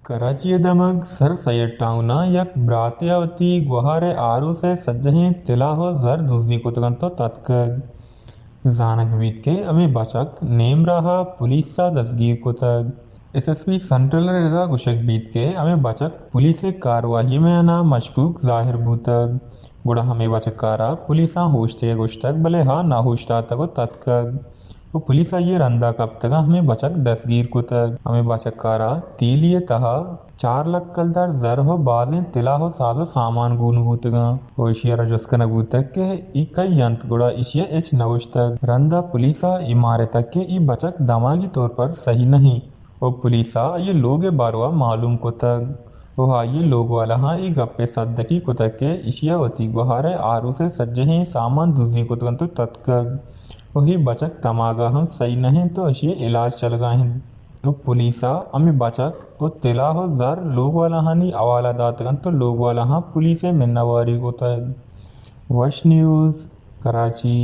کراچی ءِ دمگ سر سید ٹاؤن ءَ یک براتے ءَ وتی گوہار ءِ آروس ءِ سجہیں تلاہ ءُ زر دزی کتگ اَنت ءُ تتکگ۔ زانگ بیت کہ ہمے بچک نیم راہ ءَ پولیس ءَ دزگیر کتگ۔ ایس ایس پی سنٹرل ءِ ردا گوشگ بیت کہ ہمے بچک پولیس ءِ کارواہی ءِ میان ءَ مشکوک ظاہر بوتگ، گڑا ہمے بچک ءَ را پولیساں ہوشتے ءَ گوشتگ، بلے آ نہ ہوشتاتگ ءُ تتکگ۔ ءُ پولیس آئی ءِ رندا کپتگ ءُ ہمے بچک دستگیر کتگ۔ ہمے بچک ءَ را تیلی ءِ تہا چار لکھ کلدار زر ءُ بازیں تلاہ ءُ ساز ءُ سامان گون بوتگ اَنت ءُ ایشی ءَ را جست کنگ بوتگ کہ اے کئی اَنت، گڑا ایشی ءَ ہچ نہ گوشتگ۔ رندا پولیس ءَ اے مارتگ کہ اے بچک دماغی طور پر صحیح نہ اِنت ءُ پولیس ءَ آئی ءِ لوگ ءِ باروا معلوم کتگ۔ ءُ آئی ءِ لوگ والاہاں اے گپ ءِ صدقی کتگ کہ ایشی ءَ وتی گوہار ءِ آروس ءِ سجہیں سامان دزی کتگ اَنت ءُ تتکگ ءُ اے بچک دماغ ءَ ہم سہی نہ اِنت ءُ ایشی ءِ علاج چلگ ءَ اِنت ءُ پولیس ءَ ہمے بچک ءُ تلاہ ءُ زر لوگ والاہانی حوالہ داتگ اَنت ءُ لوگ والاہاں پولیس ءِ منواری کتگ۔ وش نیوز، کراچی۔